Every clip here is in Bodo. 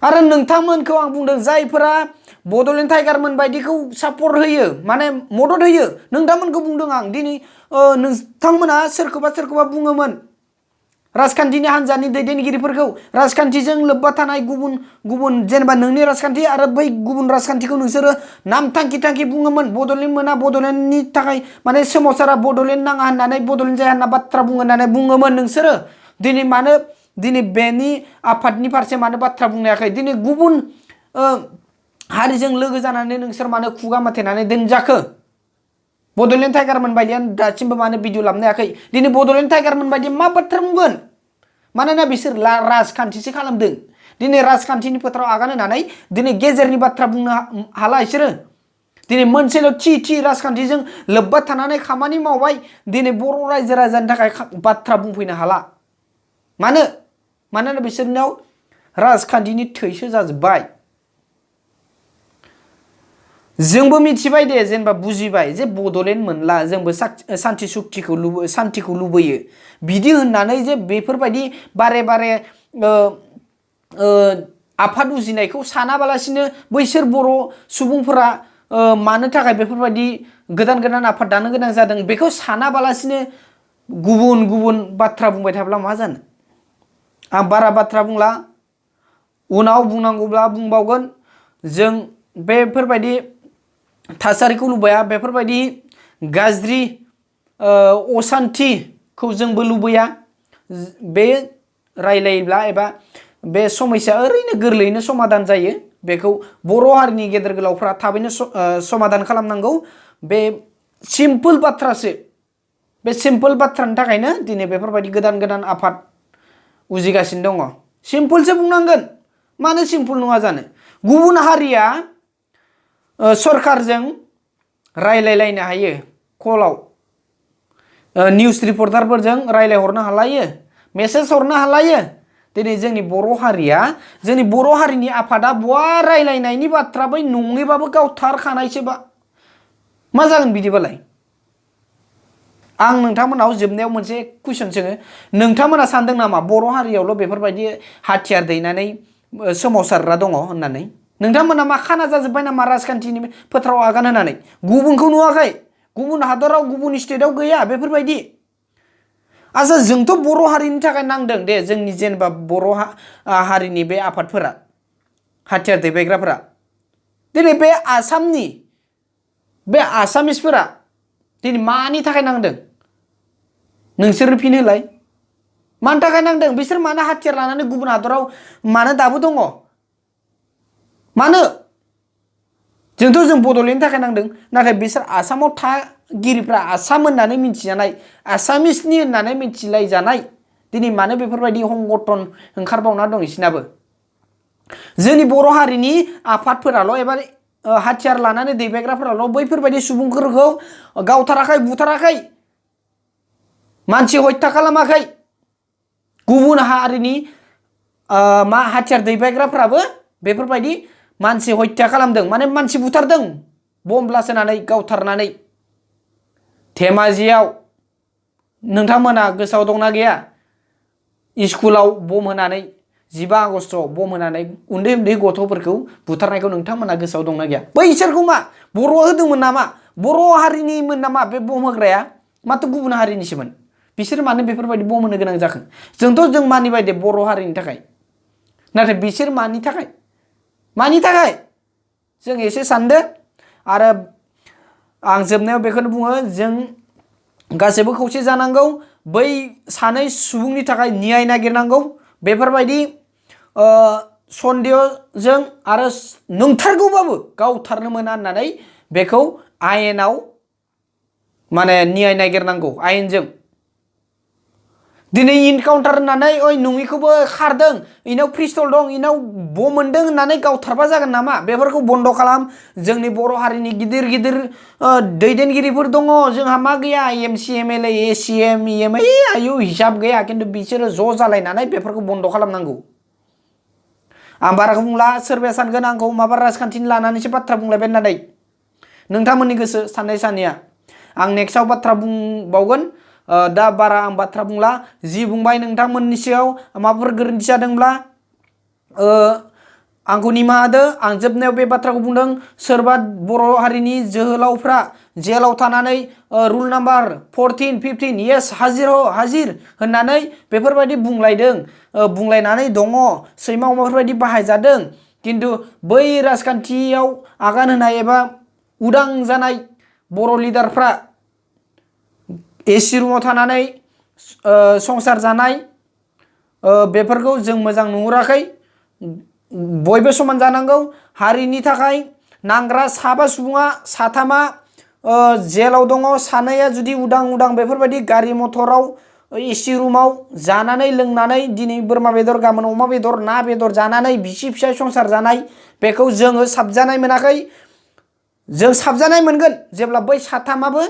आरो नोंथांमोनखौ आं बुंदों जायफोरा बड'लेण्ड टाइगार मोन बायदिखौ सापर्ट होयो माने मदद होयो नोंथांमोनखौ बुंदों आं दिनै नोंथांमोना सोरखौबा बुङोमोन राजखान्थिनि हान्जानि दैदेनगिरिफोरखौ राजखान्थिजों लोब्बा थानाय गुबुन जेनेबा नोंनि राजखान्थि आरो बै गुबुन राजखान्थिखौ नोंसोरो नाम थांखि बुङोमोन बड'लेण्ड मोना बड'लेण्डनि थाखाय माने सोमावसारा बड'लेण्ड नाङा होननानै बड'लेण्ड जाया होनना बाथ्रा बुङोमोन नोंसोरो दिनै मानो दिनै बेनि आफादनि फारसे मानो बाथ्रा बुंनायाखै दिनै गुबुन हारिजों लोगो जानानै नोंसोर मानो खुगा माथेनानै दोनजाखो बड'लेण्ड टाइगार मोन बायदियानो दासिमबो मानो भिडिअ लाबोनो हायाखै दिनै बड'लेण्ड टाइगार मोन बायदि मा बाथ्रा बुंगोन मानोना बिसोर राजखान्थिसो खालामदों दिनै राजखान्थिनि फोथाराव आगान होनानै दिनै गेजेरनि बाथ्रा बुंनो हाला बिसोरो दिनै मोनसेल' थि राजखान्थिजों लोब्बा थानानै खामानि मावबाय दिनै बर' रायजो राजानि थाखाय बाथ्रा बुंफैनो हाला मानोना बिसोरनाव राजखान्थिनि थैसो जाजोब्बाय जोंबो मिथिबाय दे जेनेबा बुजिबाय जे बड'लेण्ड मोनला जोंबो सान्थिखौ लुबैयो बिदि होननानै जे बेफोरबायदि बारे आफाद उजिनायखौ सानाबालासिनो बैसोर बर' सुबुंफोरा मानो थाखाय बेफोरबायदि गोदान आफाद दानो गोनां जादों बेखौ सानाबालासिनो गुबुन बाथ्रा बुंबाय थाब्ला मा जानो आं बारा बाथ्रा बुंला उनाव बुंनांगौब्ला बुंबावगोन जों बेफोरबायदि थासारिखौ लुबैया बेफोरबायदि गाज्रि असान्थिखौ जोंबो लुबैया बे रायलायोब्ला एबा बे समस्या ओरैनो गोरलैयैनो समाधान जायो बेखौ बर' हारिनि गेदेर गोलावफ्रा थाबैनो समाधान खालामनांगौ बे सिम्पोल बाथ्रासो बे सिम्पोल बाथ्रानि थाखायनो दिनै बेफोरबायदि गोदान आफाद उजिगासिनो दङ सिम्पोलसो बुंनांगोन मानो सिम्पोल नङा जानो गुबुन हारिया सरकारजों रायलायलायनो हायो कलाव निउस रिपर्टारफोरजों रायलायहरनो हालायो मेसेज हरनो हालायो दिनै जोंनि बर' हारिया जोंनि बर' हारिनि आफादा बहा रायलायनायनि बाथ्रा बै नङैबाबो गावथारखानायसोबा मा जागोन बिदिबालाय आं नोंथांमोनाव जोबनायाव मोनसे कुइसन सोङो नोंथांमोना सानदों नामा बर' हारियावल' बेफोरबायदि हाथियार दैनानै सोमावसारग्रा दङ होननानै नोंथांमोना मा खाना जाजोब्बाय नामा राजखान्थिनि फोथाराव आगान होनानै गुबुनखौ नुवाखै गुबुन हादराव गुबुन स्टेटआव गैया बेफोरबायदि आच्छा जोंथ' बर' हारिनि थाखाय नांदों दे जोंनि जेनेबा बर' हारिनि बे आफादफोरा हाथियार दैबायग्राफोरा दिनै बे आसामनि बे आसामिसफोरा दिनै मानि थाखाय नांदों नोंसोर फिन होलाय मानि थाखाय नांदों बिसोर मानो हाथियार लानानै गुबुन हादराव मानो दाबो दङ मानो जोंथ' जों बड'लेण्डनि थाखाय नांदों नाथाय बिसोर आसामाव थागिरिफ्रा आसाम होननानै मिथिजानाय आसामिसनि होननानै मिथिलायजानाय दिनै मानो बेफोरबायदि संगठन ओंखारबावना दं बिसिनाबो जोंनि बर' हारिनि आफादफोराल' एबा हाथियार लानानै दैबायग्राफोराल' बैफोरबायदि सुबुंफोरखौ गावथाराखै बुथाराखै मानसि हत्या खालामाखै गुबुन हारिनि मा हाथियार दैबायग्राफ्राबो बेफोरबायदि मानसि हत्या खालामदों माने मानसि बुथारदों बम ब्लास्ट होनानै गावथारनानै धेमाजियाव नोंथांमोना गोसोआव दंना गैया स्कुलाव बम होनानै 15 आगस्टआव बम होनानै उन्दै गथ'फोरखौ बुथारनायखौ नोंथांमोना गोसोआव दंना गैया बैसोरखौ मा बर'आ होदोंमोन नामा बर' हारिनिमोन नामा बे बम होग्राया माथो गुबुन हारिनिसोमोन बिसोर मानो बेफोरबायदि बम होनो गोनां जाखो जों मानिबाय दे बर' हारिनि थाखाय नाथाय बिसोर मानि थाखाय जों एसे सानदो आरो आं जोबनायाव बेखौनो बुङो जों गासैबो खौसे जानांगौ बै सानै सुबुंनि थाखाय न्याय नागिरनांगौ बेफोरबायदि सन्देहजों आरो नंथारगौबाबो गावथारनो मोना होननानै बेखौ आयेनाव माने न्याय नागिरनांगौ आयेनजों दिनै इनकाउन्टार होननानै ओइ नङिखौबो खारदों इनाव पिस्तल दं इनाव बम मोनदों होननानै गावथारबा जागोन नामा बेफोरखौ बन्द खालाम जोंनि बर' हारिनि गिदिर दैदेनगिरिफोर दङ जोंहा मा गैया एमसि एमएलए एसिएम इएम आयु हिसाब गैया खिन्थु बिसोरो ज' जालायनानै बेफोरखौ बन्द खालामनांगौ आं बाराखौ बुंला सोरबाया सानगोन आंखौ माबा राजखान्थिनि लानानैसो बाथ्रा बुंलायबाय होननानै नोंथांमोननि गोसो साननाय सानैया आं नेक्स्टआव बाथ्रा बुंबावगोन दा बारा आं बाथ्रा बुंला जि बुंबाय नोंथांमोननि सायाव माबाफोर गोरोन्थि जादोंब्ला आंखौ निमाहा हो आं जोबनायाव बे बाथ्राखौ बुंदों सोरबा बर' हारिनि जोहोलावफ्रा जेलाव थानानै रुल नाम्बार 14 15 येस हाजिर होननानै बेफोरबायदि बुंलायनानै दङ सैमा अमाफोरबायदि बाहायजादों किन्तु बै राजखान्थियाव आगान होनाय एबा उदां जानाय बर' लिडारफ्रा एसि रुमाव थानानै संसार जानाय बेफोरखौ जों मोजां नुहुराखै बयबो समान जानांगौ हारिनि थाखाय नांग्रा साबा सुबुङा साथामा जेलाव दङ सानैया जुदि उदां बेफोरबायदि गारि मथराव एसि रुमाव जानानै लोंनानै दिनै बोरमा बेदर गाबोन अमा बेदर ना बेदर जानानै बिसि फिसाय संसार जानाय बेखौ जोङो साबजानाय मोनाखै जों साबजानाय मोनगोन जेब्ला बै साथामाबो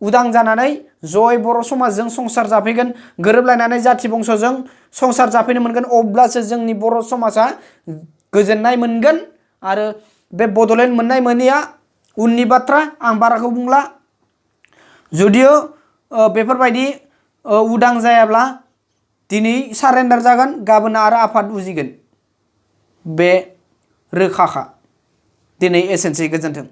उदां जानानै जय बर' समाजजों संसार जाफैगोन गोरोबलायनानै जाथि बंसजों संसार जाफैनो मोनगोन अब्लासो जोंनि बर' समाजा गोजोननाय मोनगोन आरो बे बड'लेण्ड मोननाय मोनैया उननि बाथ्रा आं बाराखौ बुंला जुदियो बेफोरबायदि उदां जायाब्ला दिनै सारेन्डार जागोन गाबोन आरो आफाद उजिगोन बे रोखाखा दिनै एसेनोसै गोजोन्थों।